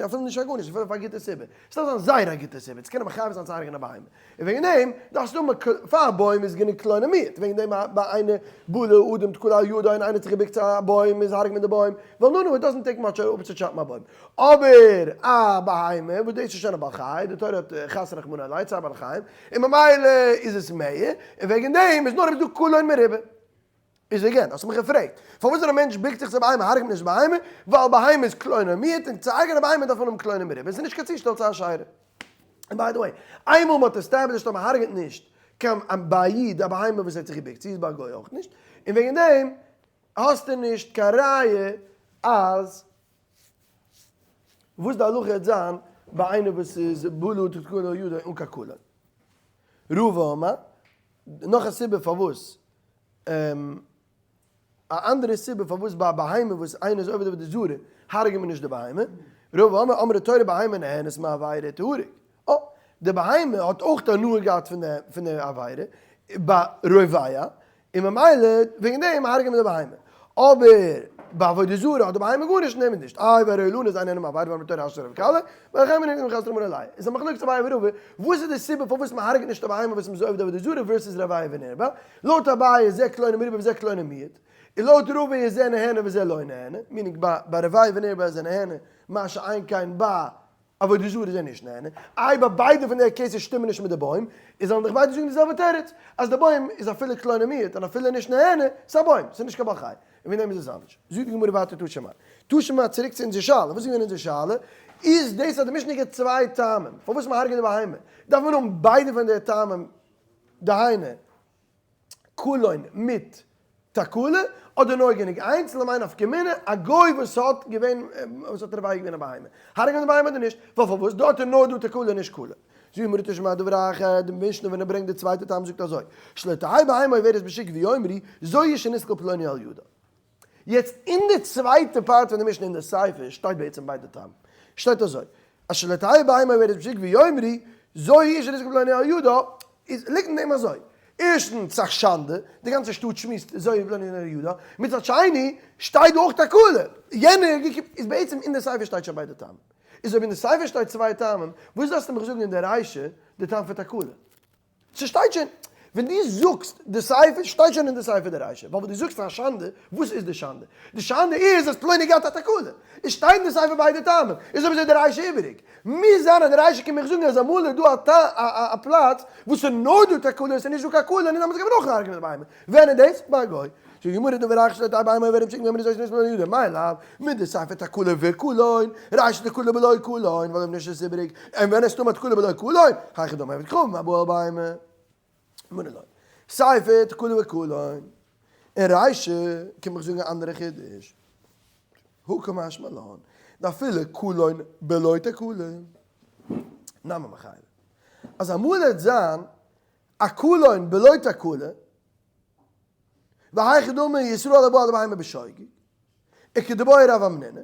אפילו נישט פאר גארנישט, אפילו פאר א גוטע סיבה, עס דארף זיין זייער א גוטע סיבה צו קענען מחייב זיין צו הרג'ענען א בהמה, און וועגן דעם דארפסטו האבן, פאר א בוים איז גענוג קלונו מועט, וועגן דעם ביי איינער בא לאדם תקלה על ידו און איינער האט זיך געבוקט צו א בוים איז הרג'ט מען די בוים, ווייל נו נו, it doesn't take much אפצוטשאפן א בוים, אבער א בהמה, וואס דאס איז שוין א בעל חי, די תורה האט חס רחמנא עליה צער בעלי חיים, און ממילא איז עס מער, און וועגן דעם איז נאר אויב איז דא קלון מרובה. איז again, האסט מיך געפרעגט, פארוואס ווען א מענטש בוקט זיך צו בהמה הרג'ט מען נישט בהמה, ווייל בהמה איז קלונו מועט, און צו הרג'ענען א בהמה דארף מען האבן קלונו מרובה, עס איז נישט קיין צושטעל צו אשירה. און by the way, איינמאל מען האט established אז מען הרג'עט נישט קיין ביי א איד א בהמה וואס האט זיך געבוקט, צו איז ביי א גוי אויך נישט, און וועגן דעם האסטו נישט קיין ראיה אז וואס די הלכה וועט זיין ביי איינער וואס איז בלע תקלה ידו אן קיין קלון. רבא אמר, נאך א סיבה פארוואס, א אנדערע סיבה פארוואס ביי א בהמה וואס איינער איז עובד עבודה זרה הרג'ט מען נישט די בהמה, רבא אמר, אמרה תורה בהמה נהנית מעבירה תהרג. אה, די בהמה האט אויך הנאה געהאט פון די עבירה, ביי רובע, און ממילא וועגן דעם הרג'ען מיר די בהמה. אבער ביי עבודה זרה האט די בהמה גארנישט נעמען נישט. איי והרי אילנות אין נהנין מעבירה ואמרה תורה השחת רובע וקלע, בעלי חיים אינם חס רחמנא עלייהו. איז א מחלוקת אביי ורבא, וואס איז די סיבה פארוואס מען הרג'ט נישט א בהמה וואס מ'איז עובד עבודה זרה versus רבעי ונרבע? לויט אביי איז זה קלונו מרובה וזה קלונו מועט, און לויט רבא איז זה נהנה וזה לא נהנה, meaning ביי רבעי ונרבע איז זה נהנה, מה שאין כן ביי. עבודה זרה איז ער נישט נהנה, איי ביי ביידע פון די cases שטימען נישט מיט די בוים, איז זאלן דאך ביידע זאגן די זעלבע תירוץ, אז די בוים איז אפילו קלונו מיעוט און אפילו נישט נהנה, ס'איז א בוים, ס'איז נישט קיין בעל חי, און וועגן דעם איז עס אנדערש. זאגט די גמרא ווייטער תא שמע. תא שמע צוריק צו אונזער שאלה, וואס איז געווען אונזער שאלה? איז דאס אז די משנה גיבט צוויי טעמים פארוואס מ'הרג'עט די בהמה, דארף מען האבן ביידע פון די טעמים, דהיינו, קלון מיט תקלה, אדער נאר גענוג איינס, למאי נפקא מינה, א גוי וואס האט געווען, וואס האט רביה געווען א בהמה, הרג'ט מען די בהמה אדער נישט? ווייל פארוואס? דארט איז נאר דא תקלה נישט קלון. זאגט גמרא תא שמע דבר אחר, די משנה ווען ער ברענגט די צווייטע טעם זאגט אזוי, שלא תהא בהמה עוברת בשוק ויאמרו, זו היא שנסקל פלוני על ידה. יעצט אין די צווייטע part פון די משנה אין די סיפא שטייט בעצם ביידע טעמים. שטייט אזוי, אז שלא תהא בהמה עוברת בשוק ויאמרו, זו היא שנסקל פלוני על ידה, איז ליגט אין דעם אזוי, ערשטנס ס'איז א שאנדע, די גאנצע שטאט שמועסט זו היא פלוני על ידה, מצד שני שטייט דא אויך תקלה, יענער געקומען, איז בעצם אין די סיפא שטייט שוין ביידע טעמים. איז אויב אין די סיפא שטייט צוויי טעמים, וואס דארפסטו מיך זאגן אין די רישא די טעם פון תקלה? ס'שטייט שוין, ווען דו זאגסט די סיפא, שטייט שוין אין די סיפא די רישא, ווייל ווען דו זאגסט א שאנדע, וואס איז די שאנדע? די שאנדע איז אז פלוני געהאט א תקלה. עס שטייט אין די סיפא ביידע טעמים, איז אויב אזוי די רישא איבעריג. מוז זיין אז די רישא קומט מיך זאגן אז אמאל איז דא א פלאץ וואס ס'איז נאר דא תקלה און ס'איז נישט דא קיין קלון און דאן מוז איך אויך הרג'נען די בהמה. ווען איז דאס? ביי א גוי. זאגט די גמרא דבר אחר שלא תהא בהמה עוברת בשוק ויאמרו זו היא שנסקל פלוני על ידה, מאי לאו, מדסיפא תקלה וקלון, רישא תקלה בלא קלון, ווייל אויב נישט איז עס איבעריג, און ווען איז טמא תקלה בלא קלון, היכי דמי עבד כוכבים הבא על בהמה. גמרא לא. סיפא תקלה וקלון. און רישא קום איך זאגן א אנדערע חידוש. הא קא משמע לן, דאפילו קלון בלא תקלה. נמי מיחייבי. אז אמאל העט זיין א קלון בלא תקלה, והיכי דמי ישראל הבא על בהמה בשוגג, וכדבעי רב המנונא,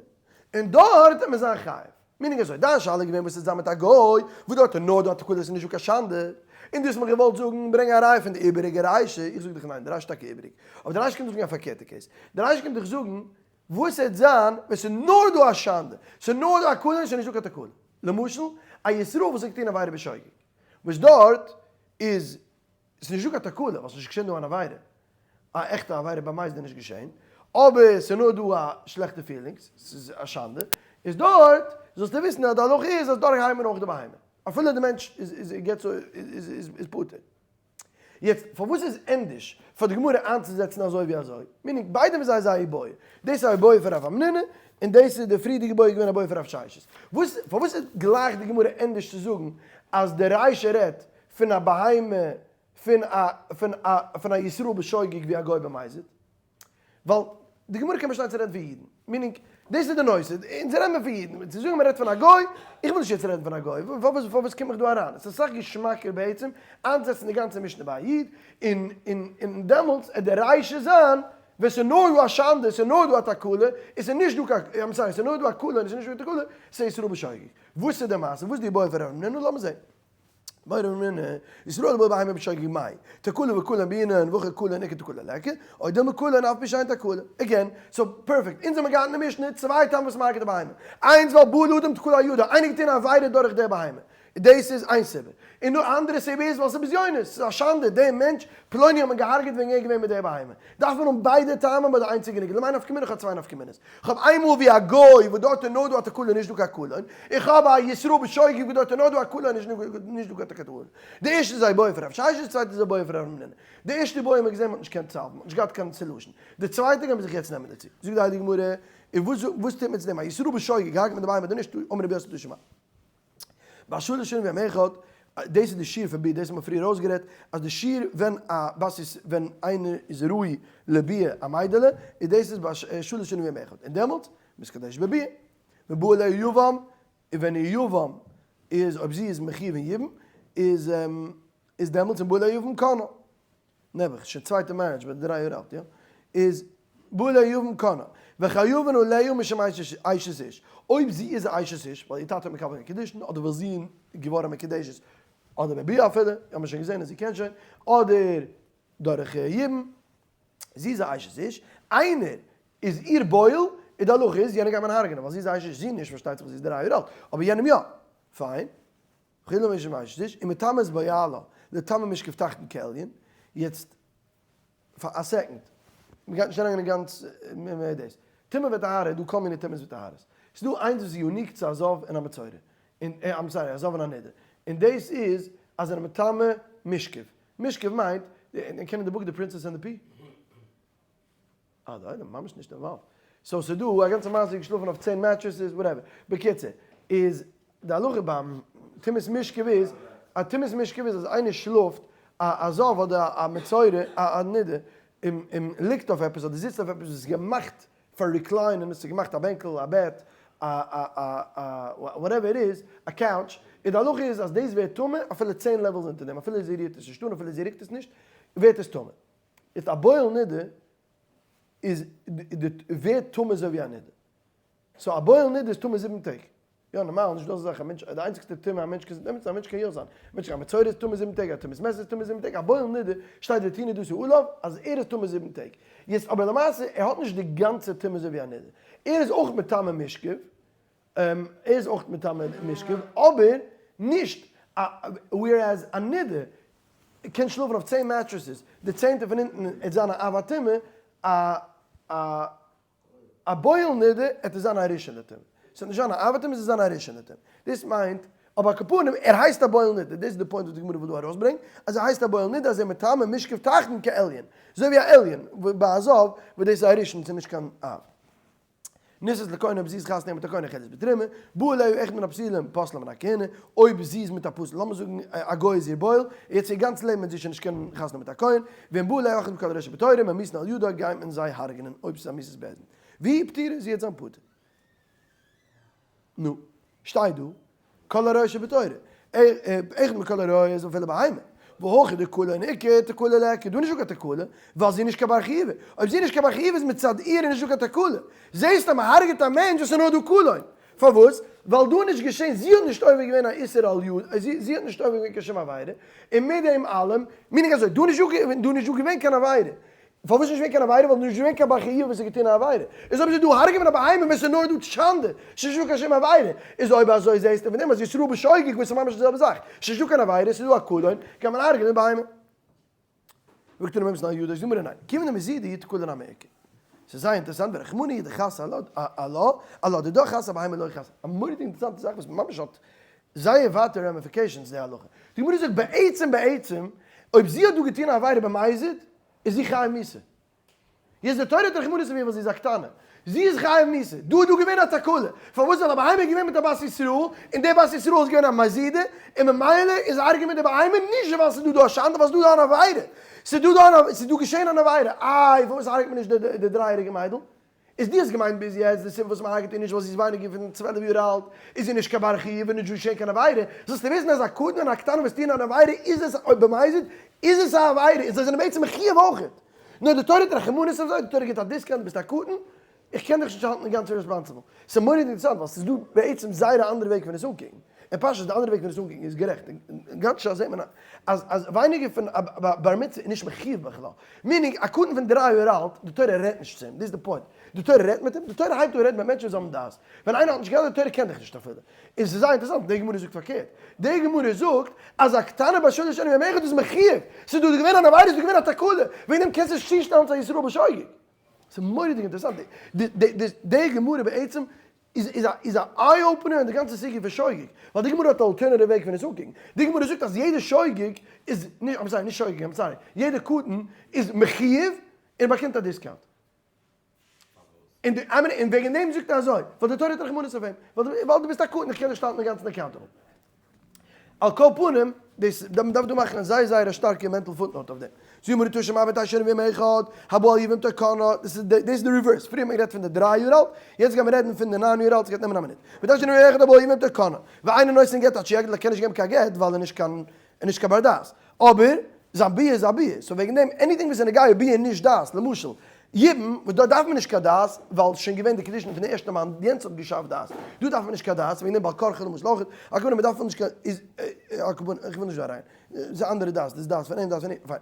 און דארט וועט מען זיין חייב. meaning אזוי, דיין שאלה איז געווען וואס איז זיין מיט א גוי, וואס דארט איז נאר דא א תקלה ס'איז נישט דא קיין שאנדע, און דו האסט מיך געוואלט זאגן ברענג א ראיה פון די איבעריגע רישא, איך זאג דיך ניין, די רישא איז טאקע איבעריג, אבער די רישא קומט דיך זאגן א פארקערטע case, די רישא קומט דיך זאגן וואס וועט זיין ווען ס'איז נאר דא א שאנדע, ס'איז נאר דא א קלון און ס'איז נישט דא קיין תקלה, למשל א ישראל וואס האט געטון עבירה בשוגג, וואס דארט איז ס'איז נישט דא קיין תקלה ווייל ס'איז נישט געשען דא אן עבירה, א עכטע עבירה ביי מייז איז נישט געשען, אבער ס'איז נאר דא א שלעכטע feelings, ס'איז א שאנדע, איז דארט זאלסטו וויסן אז די הלכה איז אז דארט הייבט מען אויך די בהמה, אפילו די מענטש איז געט צו איז פטור. יעצט פארוואס איז ענדערש פאר די גמרא איינצוזעצן אזוי ווי אזוי? meaning ביידע האבן זיי זייער איבעיא, דאס איז א איבעיא פון רב המנונא און דאס איז די פריערדיגע איבעיא איז געווען א איבעיא פון רב ששת. וואס פארוואס איז גלייך די גמרא ענדערש צו זאגן אז די רישא רעדט פון א בהמה פון א פון א פון א ישראל בשוגג ווי א גוי במזיד? ווייל די גמרא קען באשטיין צו רעדן פון אידן, meaning דאס איז די נושא, אונז רעדן מיר פון אידן, צו זאגן מען רעדט פון א גוי, איך וויל נישט יעצט רעדן פון א גוי, פארוואס פארוואס קום איך דא אריין, עס איז אסאך געשמאקער בעצם איינזעצן די גאנצע משנה ביי א איד, און און און דעמאלטס עט די רישא זיין ווען ס'איז נאר דא א שאנדע, ס'איז נאר דא א תקלה, און ס'איז נישט דא קיין, I'm sorry, ס'איז נאר דא א קלון און ס'איז נישט דא קיין תקלה, ס'איז ישראל בשוגג. וואס איז די מעשה? וואס איז די איבעיא פון רב המנונא? לאמיר זען. בעי רב המנונא, ישראל הבא בהמה בשוגג מאי, תקלה וקלון בעינן והכא קלון איכא תקלה ליכא, או דילמא קלון אף על פי שאין תקלה. Again, so perfect, אונז האמיר געהאט אין די משנה צוויי טעמים וואס מ'הרג'ט די בהמה. איינס ווייל בא לאדם תקלה על ידה, איינער געטון א עבירה דורך די בהמה. דאס איז איין סיבה. און די אנדערע סיבה איז ווייל ס'איז בזיונות, ס'איז א שאנדע, דעם מענטש פלוני האט מען געהארגעט וועגן ער איז געווען מיט די בהמה. דארף מען האבן ביידע טעמים אדער איינס איז גענוג? למאי נפקא מינה? כ'האב צוויי נפקא מינות. כ'האב איינמאל ווי א גוי וואס דארט איז נאר דא א תקלה נישט דא קיין קלון, און כ'האב א ישראל בשוגג וואס דארט איז נאר דא א קלון נישט דא קיין תקלה. די ערשטע איז א איבעיא פון רב ששת, די צווייטע איז א איבעיא פון רב המנונא. די ערשטע איבעיא האט מען געזען מ'האט נישט געקענט solve ן, מ'האט נישט געהאט קיין solution. די צווייטע גיימיר זיך יעצט נעמען דערצו. זאגט די הייליגע גמרא, און וואס וואס טוט מען צו דעם? א ישראל בשוגג הרג'ט מען די בהמה אדער נישט? אמר רבי יוסי תא שמע. בשלש שנים ויום אחד, דאס איז די שיעור פון ביאה, דאס האט מען פריער אויסגערעדט, אז די שיעור ווען א בת איז, ווען איינער איז ראוי לביאה א מיידעלע, איז דאס איז בשלש שנים ויום אחד, און דעמאלטס מתקדש בביאה, ובא עליה יבם, און ווען איר יבם איז, אויב זי איז מחיוב אין יבום, איז איז דעמאלטס ובא עליה יבם קונה. נעבעך, שוין צווייטע marriage ביי די דריי יאר אלט, יא? איז בא עליה יבם קונה, וחייבין עליה משום אשת איש, אויב זי איז א אשת איש, ווייל איר טאטע האט מקבל געווען קידושין, אדער ווייל זי איז געווארן מקודשת, אדער בביאה אפילו, האט מען שוין געזען אז זי קען שוין, אדער דורך יבום, זי איז א אשת איש, איינער איז איר בועל, איז די הלכה איז, יענער גייט מען הרג'נען, ווייל זי איז א אשת איש, זי נישט, פארשטייט זיך זי איז דריי יאר אלט, אבער יענעם יא, פיין. חילו משום אשת איש, ומטמאת בעלה לטמא משכב תחתון כעליון, יעצט פאר א second, מ'גייט נישט אריין אין גאנץ דאס, טומאה וטהרה איז דא כל מיני טומאות וטהרות, ס'איז דא איינס וואס איז unique צו א זב און א מצורע. און I'm sorry, א זב און א נידה. און דאס איז אז זענען מטמא משכב. משכב מיינט, און קענען די book The Princess and the Pea? אה, די עולם ממש נישט involved. So ס'איז דא א גאנצע מעשה געשלאפן אויף 10 mattresses, whatever. בקיצור, איז די הלכה ביים טומאת משכב איז, א טומאת משכב איז אז איינער שלאפט א זב אדער א מצורע, א נידה, און ליגט אויף עפעס אדער זיצט אויף עפעס וואס איז געמאכט פאר recline ען, עס איז געמאכט א בענקל, א בעט, א א א whatever it is, א couch, און די הלכה איז אז דאס ווערט טמא אפילו 10 levels אונטער דעם, אפילו זי רירט עס נישט אן, אפילו זי רוקט עס נישט, ווערט עס טמא. יעצט א בועל נידה איז ווערט טמא אזוי ווי א נידה. So א בועל נידה איז טמא 7 טעג. יא נארמאל נישט דא אזא זאך א מענטש, די איינציגסטע טומאה א מענטש קען זיין, א מענטש קען יא זיין, א מענטש קען, א מצורע איז טמא 7 טעג, א טומאת מת איז טמא 7 טעג, א בועל נידה שטייט ותהי נדתו עליו אז ער איז טמא 7 טעג. יעצט אבער למעשה ער האט נישט די גאנצע טומאה אזוי ווי א נידה. ער איז אויך מטמא משכב, ער איז אויך מטמא משכב, אבער נישט א, whereas א נידה קען שלאפן אויף 10 mattresses, די צענטע פון אונטן עט זיין א אב הטומאה, א א א בועל נידה עט עס זיין א ראשון לטומאה. ס'וועט נישט זיין א אב הטומאה, ס'וועט זיין א ראשון לטומאה. דאס מיינט, אבער על כל פנים, ער הייסט א בועל נידה, דאס איז די point וואס די גמרא וויל דא ארויסברענגען, אז ער הייסט א בועל נידה אז ער מטמא משכב תחתון כעליון, אזוי ווי א עליון, ביי א זב, וואס דאס איז א ראשון, ס'איז נישט קיין אב. נישאת לכהן אויב זי איז חתונה מיט א כהן אוכלת בתרומה, בא עליה אחד מן הפסולים פוסלה מן הכהונה, אויב זי איז מיט א פסול, לאמיר זאגן א גוי איז איר בועל, יעצט איר גאנץ לעבן וועט זי שוין נישט קענען חתונה מיט א כהן, ואם בא עליה אחד מכל העריות שבתורה, ממיתין על ידה, גייט מען זיי הרג'נען אויב ס'איז א מיתת בית דין. והיא פטורה, זי וועט זיין פטור. נו, שטייט דא, כל עריות שבתורה, אחד מכל העריות אפילו בהמה, והכא דקלון איכא תקלה ליכא, דא נישט דא קיין תקלה, ווייל זי איז נישט קיין בר חיובא, אויב זי איז נישט קיין בר חיובא איז מצד איר איז נישט דא קיין תקלה, זעהסט אז מען הרג'עט א מענטש וואס איז נאר דא קלון, פארוואס? ווייל דא איז נישט געשעהן, זי האט נישט עובר געווען א איסור על יד, זי האט נישט עובר געווען קיין שום עבירה, און מיט דעם אלעם, meaning אזוי, דא איז נישט דא געווען קיין עבירה, פארוואס נישט געווען קיין עבירה? ווייל נישט געווען קיין בר חיוב וואס האט געטון א עבירה. איז אויב איז דא הרג'ענען א בהמה ווען ס'איז נאר דא שאנדע, ס'איז נישט דא קיין שום עבירה. איז אויב אזוי זעהסטו פון דעם אז ישראל בשוגג וואס איז ממש די זעלבע זאך. ס'איז נישט דא קיין עבירה, ס'איז דא א קלון, קען מען הרג'ענען בהמה. זאגט ר' מוסא יהודה זאגט מיר ניין, כיוון דמזידא יתקלון נמי איכא. ס'איז זייער אינטערעסאנט ורחמנא הוא דחס עלה עלה עלה דידה חס אבהמה לא חס. א מורא'דיג אינטערעסאנטע זאך וואס ממש האט זייער ווייטע ramifications די הלכה. די גמרא זאגט בעצם בעצם אויב זי האט דא געטון א עבירה במזיד איז זי חייב מיתה. יעצט די תורה האט רחמנות אויף איר ווייל זי איז א קטנה. זי איז חייב מיתה. דא איז דא געווען א תקלה. פארוואס ווייל א בהמה איז געווען מיט א בת ישראל און די בת ישראל איז געווען א מזידה און ממילא איז הרג'ע מיט די בהמה נישט ווייל ס'איז דא דא א שאנדע ווייל ס'איז דא דא אן עבירה. ס'איז דא דא אן ס'איז דא געשען אן עבירה. איי פארוואס הרג'ט מען נישט די דריי יעריגע מיידל? איז דו האסט געמיינט ביז יעצט די סיבה וואס מען הרג'ט איר נישט ווייל זי איז ווייניגער פון 12 יאר אלט איז זי נישט קיין בר חיוב און נישט געשען קיין עבירה, זאלסטו וויסן אז א קטן און א קטנה וואס טוען אן עבירה איז עס אויב במזיד איז עס א עבירה און זיי זענען בעצם מחויב אויכעט. נאר די תורה האט רחמנות אויף זיי, די תורה גיבט א discount, ביסט א קטן, איך קען דיך נישט האלטן אינגאנצן responsible. ס'איז מורא'דיג אינטערעסאנט ווייל ס'איז דא בעצם זייער א אנדערע וועג פון עס אנקוקן. אין פשטות די אנדערע וועג פון עס אנקוקן איז גערעכט. אין גאנץ שס זעט מען אז אז ווייניגער פון א בר מצוה איז נישט מחויב בכלל. meaning א קטן פון 3 יאר אלט, די תורה רעדט נישט צו אים, דאס איז די point. די תורה רעדט מיט אים? די תורה הייבט אן רעדן מיט מענטשן וואס האבן דעת. ווען איינער האט נישט געלט, די תורה קען דיך נישט אפילו. און ס'איז זייער אינטערעסאנט, די גמרא זאגט פארקערט. די גמרא זאגט אז א קטנה בת שלש שנים ויום אחד איז מחויב. ס'איז דא געווען אן עבירה, ס'איז דא געווען א תקלה. וועגן דעם קענסטו נישט צושטעלן צו א ישראל בשוגג. ס'איז מורא'דיג אינטערעסאנט. די גמרא בעצם איז איז א איז א eye opener אין די גאנצע סוגיא פון שוגג, ווייל די גמרא האט א alternative וועג פון עס אנקוקן, די גמרא זאגט אז יעדע שוגג איז, נישט, I'm sorry, נישט שוגג, I'm sorry, יעדע קטן איז מחויב און באקומט א discount. און די, I mean, און וועגן דעם זאגט ער אזוי, ווייל די תורה האט רחמנות אויף אים, ווייל דו ביסט א קטן, איך קען נישט האלטן אינגאנצן accountable. על כל פנים, דאס, מען דארף דא מאכן א זייער זייער א שטארקע mental footnote אויף דעם. זו אמרה תא שמע ותשע נביאים אחד, הבא על יבמתו קנה, דאס איז דאס איז די reverse, פריער האט מען גערעדט פון די 3 יאר אלט, יעצט גייען מיר רעדן פון די 9 יאר אלט, ס'גייט נעמען א מינוט. ותשע נביאים אחד הבא על יבמתו קנה, ואינו נותן גט עד שיגדיל, ער קען נישט געבן קיין גט ווייל ער איז נישט קיין, ער איז נישט קיין בר דעת. אבער, זיין ביאה איז א ביאה, so וועגן דעם, anything וואס איז נוגע ביאה נישט דעת, למשל, יבום, וואס דארט דארף מען נישט קיין דעת, ווייל ס'איז שוין געווען די קידושין פון די ערשטע מאן, יענץ האט געשאפט דעת. דא דארף מען נישט קיין דעת, וועגן דעם בעל כרחו למשל אויך, על כל פנים מ'דארף נישט קיין, איז, על כל פנים, איך וויל נישט דא אריין, ס'איז א אנדערע דעת, דאס איז דעת פון אים, דעת פון אים, פיין.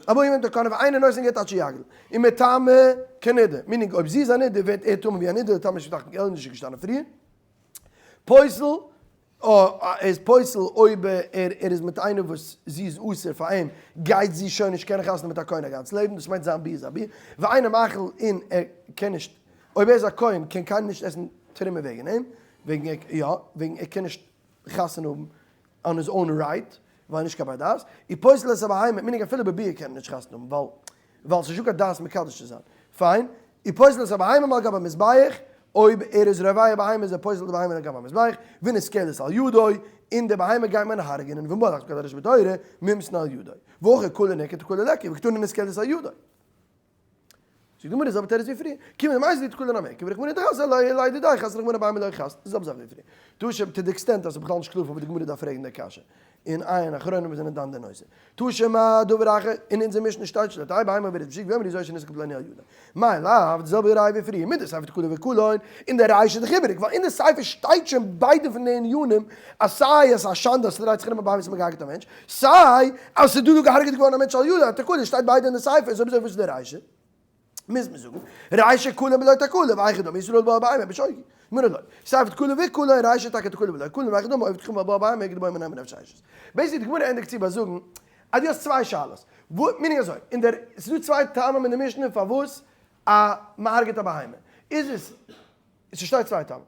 אבער יבם תקנה ואינו נותן גט עד שיגדיל, ומטמא כנידה, meaning אויב זי איז א נידה ווערט ער טמא ווי א נידה, טמא שטחט געלט נישט געשטאנען פריער. פוסל, איז פוסל אויב ער איז מיט איינער וואס זי איז אסור פאר אים, גייט זי שוין נישט קענען חתונה מיט א כהן א גאנץ לעבן, דאס מיינט זיין ביאה איז א ביאה, ואינו מאכיל און ער קען נישט, אויב ער איז א כהן קען קיינער נישט עסן תרומה וועגן אים, וועגן ער, יא, וועגן ער קען נישט. חתונה האבן on his own right, ווייל נישט קיין בר דעת, ופוסל את הבהמה, meaning אפילו בביאה קען ער נישט חתונה האבן, ווייל ווייל ס'נישט דא קיין דעת מקדש צו זיין. פיין, ופוסל את הבהמה מעל גבי המזבח, אויב ער איז רובע בהמה איז ער פוסל די בהמה על גבי המזבח, ונסקלת על ידו, און די בהמה גייט מען הרג'נען, ומלך מקדש בתורה, מומתין על ידו. והכא קלא נכא תקלה ליכא, וקתני נסקלת על ידו. זאגט די גמרא די זעלבע תירוץ ווי פריער, כיון דמייתי לתקלה נמי איכא ורחמנא דחס עליה לדידיה חס רחמנא בהמה לא חס, די זעלבע זאך ווי פריער. תא שמע to the extent אז ס'איז בכלל נישט קלאר פארוואס די גמרא דארף פרעגן די קשיא. און עיין אחרונים וואס זענען דן די נושא. תא שמע דבר אחר, אין אונזער משנה שטייט שלא תהא בהמה עוברת בשוק ויאמרו זו שנסקל פלוני על ידו. מאי לאו, די זעלבע ראיה ווי פריער, מדסיפא תקלה וקלון, אין די רישא איז דאך איבעריג, ווייל אין די סיפא שטייט שוין ביידע פון די ענינים, אז סיי אז ס'איז א שאנדע אז ס'דרייט זיך ארום א בהמה וואס האט געהארגעט א מענטש, סיי אז ס'איז דא דא געהארגעט געווארן א מענטש על ידו, א תקלה שטייט ביידע אין די סיפא, איז אויב אזוי וואס איז די רישא? מוז מען זאגן, רישא קלון בלא תקלה, והיכי דמי ישראל בעל בהמה בשוגג. גמרא לא. סיפא תקלה וקלון, רישא טאקע תקלה בלא קלון, והיכי דמי עובד כוכבים בעל בהמה כדבעי מיניה מרב ששת. basically די גמרא ענדיגט צו ביי זאגן אז דו האסט צוויי שאלות. meaning אזוי, אין דער, ס'איז דא צוויי טעמים אין די משנה פארוואס א מ'הרג'עט א בהמה. איז עס, ס'שטייט צוויי טעמים.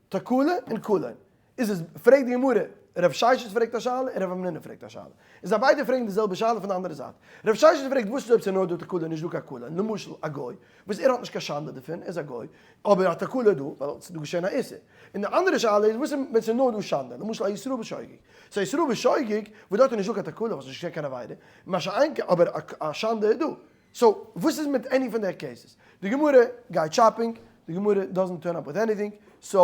תקלה און קלון. איז עס, פרעגט די גמרא, רב ששת פרעגט א שאלה און רב המנונא פרעגט א שאלה. און זיי ביידע פרעגן די זעלבע שאלה פון די אנדערע זייט. רב ששת פרעגט וואס איז אויב ס'איז נאר דא תקלה און נישט דא קיין קלון, למשל א גוי, וואס ער האט נישט קיין שאנדע דערפון, ער איז א גוי, אבער א תקלה איז דא, ווייל ס'איז דא געשען א איסור. און די אנדערע שאלה איז וואס איז ווען ס'איז נאר דא שאנדע, למשל א ישראל בשוגג. ס'איז א ישראל בשוגג, וואס דארט איז נישט דא קיין תקלה, ווייל ס'איז נישט געשען קיין עבירה, מה שאין כן, אבער א שאנדע איז דא. so וואס איז מיט any פון די cases? די גמרא גייט shopping, די גמרא doesn't turn up with anything, so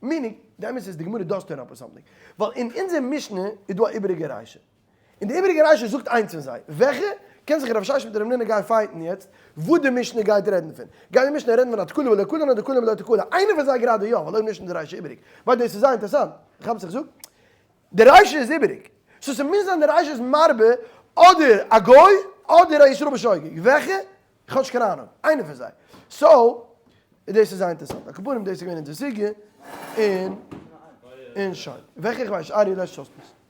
meaning, די אמת איז די גמרא does turn up with something, ווייל אין אונזער משנה איז דא א איבעריגע רישא, און די איבעריגע רישא זאגט איינס פון זיי, וועלכע? קען זיך רב ששת מיט רב המנונא גיין fight ן יעצט וואס די משנה גייט רעדן פון, גייט די משנה רעדן פון א תקלה בלא קלון אדער קלון בלא תקלה, איינער פון זיי גראדע יא, ווייל אויב נישט איז די רישא איבעריג, ווייל דאס איז זייער אינטערעסאנט, כאפסט וואס איך זאג? די רישא איז איבעריג. so ס'מוז זיין די רישא איז מרבה אדער א גוי אדער א ישראל בשוגג. וועלכע? איך האב נישט קיין אהנונג. איינער פון זיי. so דאס איז זייער אינטערעסאנט. על כל פנים דאס איז געווען אונזער סוגיא. און און שוין. וועלכע? איך ווייס נישט. ארי לעש אויס please.